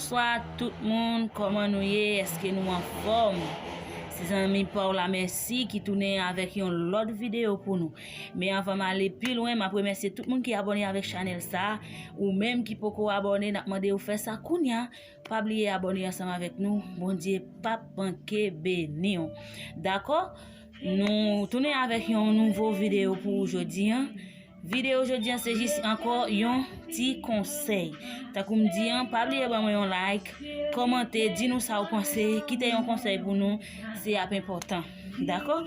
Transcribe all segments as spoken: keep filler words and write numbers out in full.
Bonswa tout moun, kòman nou ye? Èske nou anfòm? Se zanmi pa w Lamèsi ki tounen avèk yon lòt videyo pou nou. Men anvan m ale pi lwen, m ap remèsye tout moun ki abòne avèk chanèl sa. Ou menm ki poko abòne, n ap mande w fè sa kounya. Pa bliye abòne ansanm avèk nou. Bondye p ap manke beni w. Dakò? Nou tounen avèk yon nouvo videyo pou ou jodi a. Videyo jodi a se jis ankò yon ti konsèy. Tankou m di a, pa bliye ban mwen yon like, kòmante, di nou sa w panse, kite yon konsèy pou nou, se ap enpòtan. Dakò?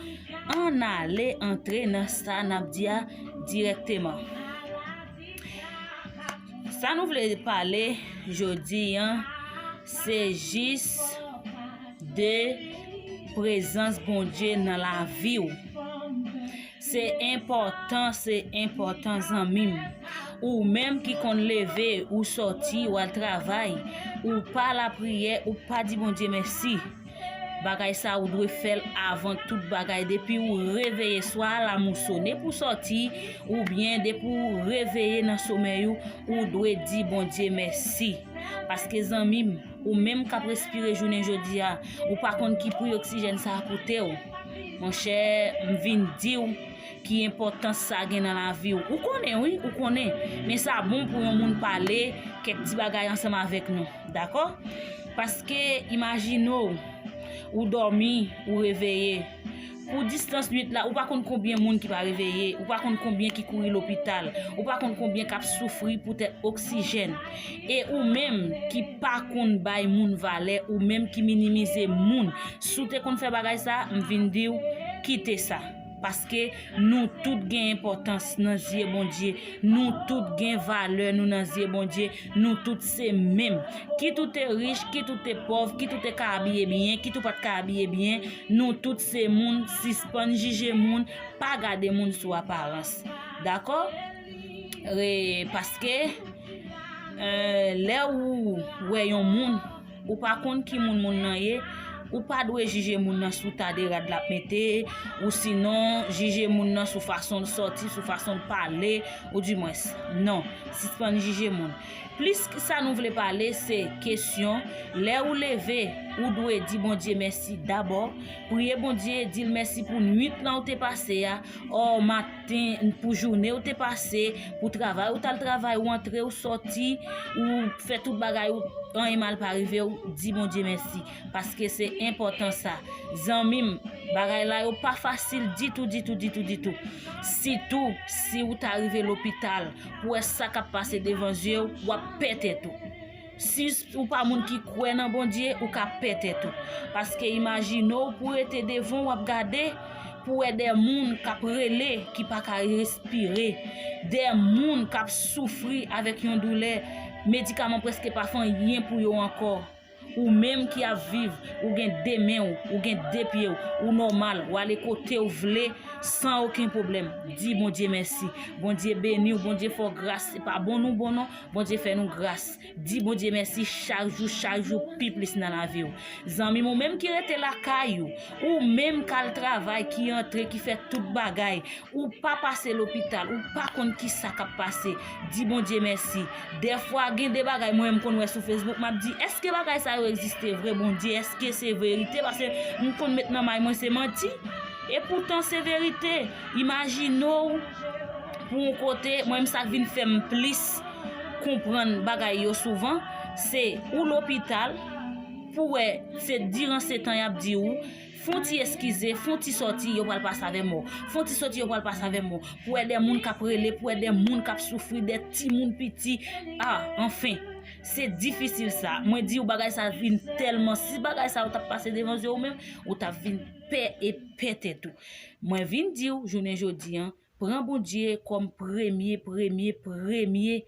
Ann ale antre nan sa n ap di a dirèkteman. Sa nou vle pale jodi a, se jis de prezans Bondye nan lavi w. Se enpòtan, se enpòtan, zanmi m. Ou menm ki konn leve, ou sòti, w al travay, ou pa lapriyè, ou pa di Bondye mèsi. Bagay sa ou dwe fè l avan tout bagay. Depi ou reveye, swa alam ou sone pou sòti, oubyen depi ou reveye nan somèy ou, ou dwe di Bondye mèsi. Paske zanmi m, ou menm k ap respire jounen jodi a, ou pa konn ki pri oksijèn sa a koute w. Monchè, m vin di w ki enpòtans sa gen nan lavi w. Ou konnen, wi, ou konnen. Men sa bon pou yon moun pale kèk ti bagay ansanm avèk nou. Dakò? Paske, imajine w, ou dòmi, ou reveye. Pou distans nwit la, ou pa konn konbyen moun ki pa reveye, ou pa konn konbyen ki kouri lopital, ou pa konn konbyen k ap soufri poutèt oksijèn. E ou menm ki pa konn bay moun valè, ou menm ki minimize moun, si w te konn fè bagay sa, m vin di w, kite sa. Paske nou tout gen enpòtans nan zye Bondye. Nou tout gen valè nou nan zye Bondye. Nou tout se menm. Kit ou te rich, kit ou te pòv, kit ou te ka abiye byen, kit ou pa t ka abiye byen, nou tout se moun. Sispann jije moun, pa gade moun sou aparans. Dakò? Re, paske, eh, lè ou wè yon moun, ou pa konn ki moun moun nan ye, ou pa dwe jije moun nan sou ta de rad l ap mete, ou sinon jije moun nan sou fason l sòti, sou fason l pale, ou dimwens, non, sispann jije moun. Plis sa nou vle pale, se kesyon, lè ou leve, ou dwe di Bondye mèsi dabò, priye Bondye, di l mèsi pou nwit lan ou te pase a, ò, maten, pou jounen ou te pase, pou travay ou t al travay, ou antre, ou sòti, ou fè tout bagay ou, anyen mal pa rive w, di Bondye mèsi. Paske se enpòtan sa. Zanmi m, bagay la yo pa fasil ditou, ditou, ditou, ditou. Sitou si ou ta rive lopital, pou wè sa k ap pase devan zye w, w ap pè tèt ou. Si ou pa moun ki kwè nan Bondye, ou ka pè tèt ou. Paske imajine w pou rete devan w ap gade, pou wè de moun k ap rele, ki pa ka respire, de moun k ap soufri avèk yon doulè, medikaman prèske pa fè anyen pou yo ankò. Ou menm ki ap viv, ou gen de men w, ou gen de pye w, ou nòmal, w ale kote w vle, san okenn pwoblèm. Di Bondye mèsi. Bondye beni w, Bondye fè w gras. Se pa bon nou bon non, Bondye fè nou gras. Di Bondye mèsi chak jou, chak jou pi plis nan lavi w. Zanmi m, ou menm ki rete lakay ou, ou menm k al travay, ki antre, ki fè tout bagay, ou pa pase lopital, ou pa konn ki sa k ap pase. Di Bondye mèsi. Dèfwa, gen de bagay mwen menm konn wè sou Facebook, m ap di, èske bagay sa yo egziste vre, Bondye? Èske se verite? Paske m konn met nan may mwen se manti. E poutan, se verite. Imajine w pou yon kote, mwen menm sa k vin fè m plis konprann bagay yo souvan, se ou lopital, pou wè, se diran se tan y ap di ou, fè yon ti eskize, fè yon ti sòti, yo pral pase avè mò. Fè yon ti sòti, yo pral pase avè mò. Pou wè de moun k ap rele, pou wè de moun k ap soufri, de timoun piti. Ah, anfen, se difisil sa. Mwen di w bagay sa vin tèlman, si bagay sa yo t ap pase devan zye w menm, ou t ap vin pè e pè tèt ou. Mwen vin di w, jounen jodi an, pran Bondye kòm premye, premye, premye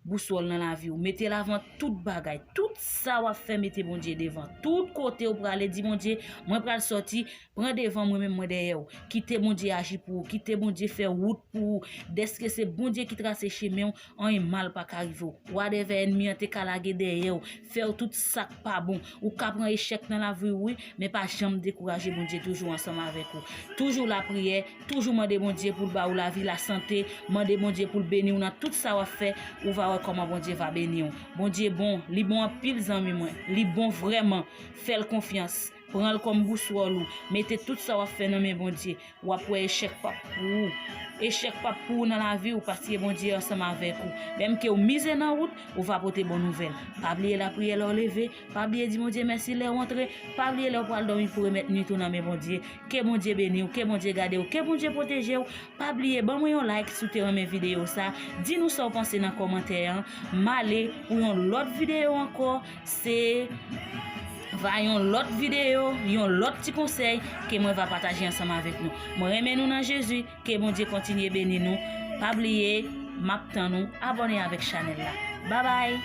bousòl nan lavi w. Mete l avan tout bagay. Tout sa w ap fè, mete Bondye devan. Tout kote w prale, di Bondye, mwen pral sòti, pran devan, mwen menm mwen dèyè w. Kite Bondye aji pou ou, kite Bondye fè wout pou ou. Dèske se Bondye ki trase chemen w, anyen mal pa ka rive w. Whatever ènmi an te ka lage dèyè w, fè w tout sa k pa bon. Ou ka pran echèk nan lavi w, wi, men pa janm dekouraje, Bondye toujou ansanm avèk ou. Toujou lapriyè, toujou mande Bondye pou l ba ou lavi, lasante, mande Bondye pou l beni w nan tout sa w ap fè, ou va Kòman Bondye va beni w. Bondye bon, li bon anpil zanmi mwen. Li bon vrèman. Fè l konfyans. Pran l kòm bouswòl ou. Mete tout sa w ap fè nan men Bondye. W ap wè echèk p ap pou ou. Echèk p ap pou ou nan lavi w paske Bondye ansanm avèk ou. Menm ke w mize nan wout, ou va pote bon nouvèl. Pa bliye lapriyè lè w leve. Pa bliye di Bondye mèsi lè w antre. Pa bliye lè w pral dòmi pou remèt nwit ou nan men Bondye. Ke Bondye beni w, ke Bondye gade w, ke Bondye pwoteje w. Pa bliye ban mwen yon like si w te renmen videyo sa. Di nou sa w panse nan kòmantè an. M ale pou yon lòt videyo ankò. Se va yon lòt videyo, yon lòt ti konsèy ke mwen va pataje ansanm avèk nou. Mwen renmen nou nan Jezi. Ke Bondye kontinye beni nou. Pa bliye, m ap tann ou. Abòne avèk chanèl la. Babay!